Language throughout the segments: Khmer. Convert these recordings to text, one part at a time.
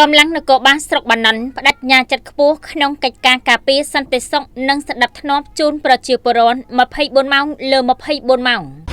កម្លាំងនគរបាលស្រុកបាណន់បដិញ្ញាចិត្តខ្ពស់ក្នុងកិច្ចការការពារសន្តិសុខនិងសណ្ដាប់ធ្នាប់ជូនប្រជាពលរដ្ឋ24ម៉ោងលើ24ម៉ោង។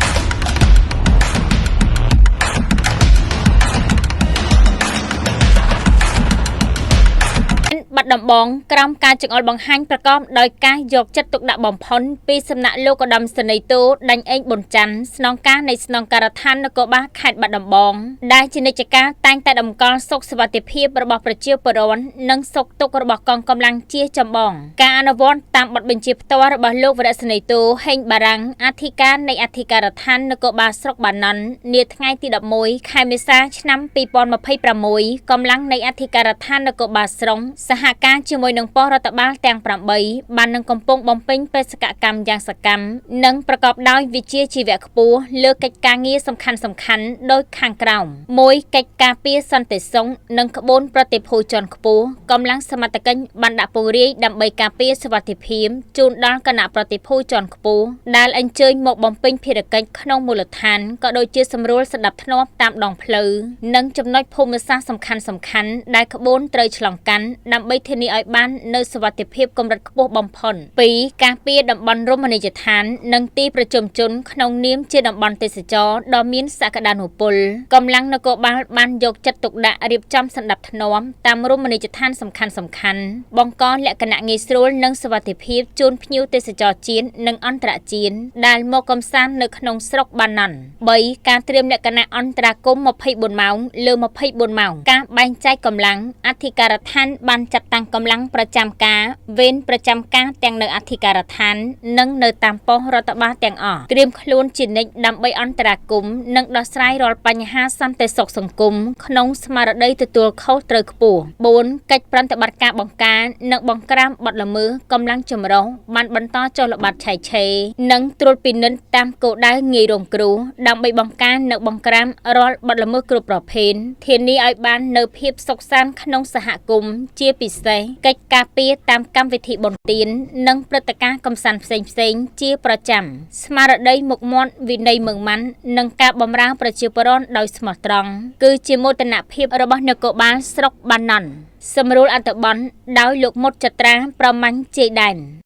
បាត់ដំបងក្រោមការចង្អុលបង្ហាញប្រកបដោយការយកចិត្តទុកដាក់បំផុតពីសំណាក់លោកឧត្តមសេនីយ៍តូដាញ់អេងប៊ុនច័ន្ទស្នងការនៃស្នងការដ្ឋាននគរបាលខេត្តបាត់ដំបងដែលជានិច្ចការតែងតែតម្កល់សុខសុវត្ថិភាពរបស់ប្រជាពលរដ្ឋនិងសុខទុក្ខរបស់កងកម្លាំងជាចម្បងការអនុវត្តតាមបទបញ្ជាផ្ទាល់របស់លោកវរៈសេនីយ៍តូហេងបារាំងអធិការនៃអធិការដ្ឋាននគរបាលស្រុកបាណន់នាថ្ងៃទី11ខែមេសាឆ្នាំ2026កម្លាំងនៃអធិការដ្ឋាននគរបាលស្រុកសហការជាមួយនឹងប៉ុស្តិ៍រដ្ឋបាលទាំង8បាននឹងកំពុងបំពេញបេសកកម្មយ៉ាងសកម្មនិងប្រកបដោយវិជ្ជាជីវៈខ្ពស់លើកិច្ចការងារសំខាន់ៗដូចខាងក្រោម1កិច្ចការពារសន្តិសុខនិងក្បួនប្រតិភូជាន់ខ្ពស់កម្លាំងសមត្ថកិច្ចបានដាក់ពង្រាយដើម្បីការពារសុវត្ថិភាពជូនដល់គណៈប្រតិភូជាន់ខ្ពស់ដែលអញ្ជើញមកបំពេញភារកិច្ចក្នុងមូលដ្ឋានក៏ដូចជាសម្រួលសណ្ដាប់ធ្នាប់តាមដងផ្លូវនិងចំណុចភូមិសាស្ត្រសំខាន់ៗដែលក្បួនត្រូវឆ្លងកាត់ដើម្បីធានាឲ្យបាននូវសុវត្ថិភាពកម្រិតខ្ពស់បំផុត2ការពារតំបន់រមណីយដ្ឋាននិងទីប្រជុំជនក្នុងនាមជាតំបន់ទេសចរណ៍ដ៏មានសក្តានុពលកម្លាំងនគរបាលបានយកចិត្តទុកដាក់រៀបចំសណ្ដាប់ធ្នាប់តាមរមណីយដ្ឋានសំខាន់ៗបង្កលក្ខណៈងាយស្រួលនិងសុវត្ថិភាពជូនភ្ញៀវទេសចរជាតិនិងអន្តរជាតិដែលមកកម្សាន្តនៅក្នុងស្រុកបាណន់3ការត្រៀមលក្ខណៈអន្តរាគមន៍24ម៉ោងលើ24ម៉ោងការបែងចែកកម្លាំងអធិការដ្ឋានបានចាត់តាំងកម្លាំងប្រចាំការវេនប្រចាំការទាំងនៅអធិការដ្ឋាននិងនៅតាមប៉ុស្តិ៍រដ្ឋបាលទាំងអស់ត្រៀមខ្លួនជានិច្ចដើម្បីអន្តរាគមន៍និងដោះស្រាយរាល់បញ្ហាសន្តិសុខសង្គមក្នុងស្មារតីទទួលខុសត្រូវខ្ពស់4កិច្ចប្រតិបត្តិការបង្ការនិងបង្ក្រាបបទល្មើសកម្លាំងចម្រុះបានបន្តចុះល្បាតឆែកឆេរនិងត្រួតពិនិត្យតាមគោលដៅងាយរងគ្រោះដើម្បីបង្ការនិងបង្ក្រាបរាល់បទល្មើសគ្រប់ប្រភេទធានាឲ្យបាននូវភាពសុខសាន្តក្នុងសហគមន៍ជាពិសេសកិច្ចការពារតាមកម្មវិធីបុណ្យទាននិងព្រឹត្តិការណ៍កម្សាន្តផ្សេងៗជាប្រចាំស្មារតីមុខមាត់វិន័យម៉ឺងម៉ាន់និងការបម្រើប្រជាពលរដ្ឋដោយស្មោះត្រង់គឺជាមោទនភាពរបស់នគរបាលស្រុកបាណន់សម្រួលអត្ថបទដោយលោកមុតចត្រាប្រមាញ់ជ័យដែន។